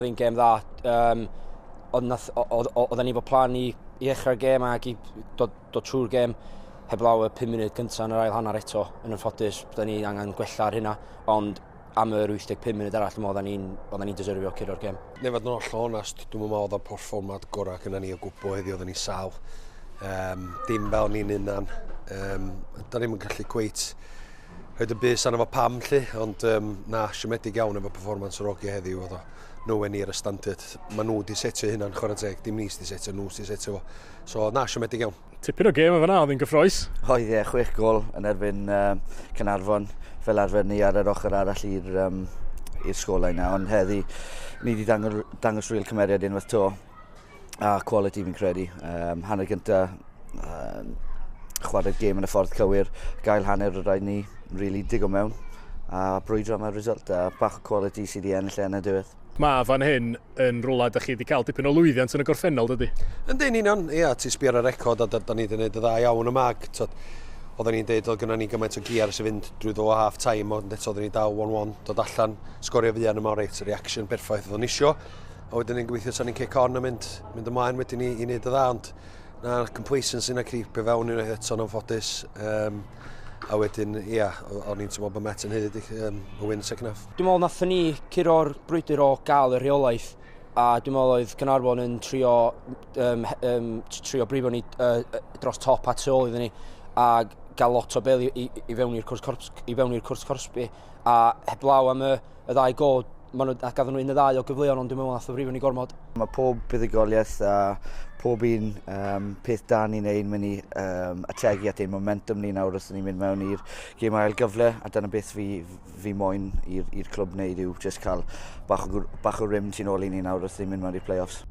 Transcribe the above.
Oedd hi'n gêm dda. Um, oedd nath, oedden ni efo plan i, i ddechrau'r gêm ac i dod, dod trwy'r gêm heblaw y 5 munud gyntaf yn yr ail hanner eto. Yn anffodus, byddwn ni angen gwella ar hynna, ond am yr 85 munud arall, dwi'n meddwl oedden ni'n deserfio curo'r gêm. Neu fod yn hollol onest, dwi'n meddwl oedd o'r perfformad gorau gyda ni o gwbl heddiw, oedden ni sal. Dim fel ni'n unan. Da ni'n gallu cweit rhoid y bys arno fo pam 'lly, ond um, na, siomedig iawn efo performance yr ogia heddiw, oedd o nowhere near y standard. Mae nhw wedi setio hynna'n chwarae teg, dim ni sydd wedi setio, nhw sydd wedi setio fo. So na, siomedig iawn. Tipyn o gêm o fan'na, oedd hi'n gyffroes. Oedd ie, chwech gol yn erbyn Caernarfon, fel arfer ni ar yr ochr arall i'r um, i'r sgolau yna, ond heddi ni wedi dangos, dangos real cymeriad unwaith to, a quality fi'n credu. Hanner gynta, chwarae'r gêm yn y ffordd cywir, gael hanner o rhaid ni really digo mewn a brwydro am y result a bach o quality sydd wedi ennill e yn y diwedd. Mae fan hyn yn rwla da chi wedi cael dipyn o lwyddiant yn y gorffennol, dydy? Yndyn union, ia, ti'n sbio ar y record a da, da ni wedi gwneud y dda iawn yma. Ac, tod, oedden ni'n deud oedd gynnon ni gymaint o gear sy'n fynd drwy ddo half time, ond eto oedden ni dal 1-1, dod allan, sgorio fuan yma, reit, reaction perffaith oedd o'n isio. A wedyn ni'n gobeithio sa'n ni'n kick on a mynd, mynd ymlaen wedyn i, i wneud y dda, ond na, complacency na creep i fewn unwaith eto'n anffodus. Um, a wedyn, ia, o'n i'n teimlo bod Met yn haeddu y win second half. Dwi'n meddwl nathon ni curo'r brwydr o gael y rheolaeth a dwi'n meddwl oedd Caernarfon yn trio, um, um, trio brifo ni uh, dros top a tu ôl iddyn ni a gael lot o bel i, i, i fewn i'r cwrs, i fewn i'r cwrs corsbi a heblaw am y, y ddau gol maen nhw, a gafon nhw un neu ddau o gyfleon, ond dwi'n meddwl nath o frifo ni gormod. Mae pob buddugoliaeth a pob un um, peth da ni'n neud mynd i um, ategu at ein momentum ni nawr os ni'n mynd mewn i'r gêm ail gyfle a dyna beth fi, fi moyn i'r clwb wneud yw just cael bach o, bach o rym tu nôl i ni nawr os ni'n mynd mewn i'r play-offs.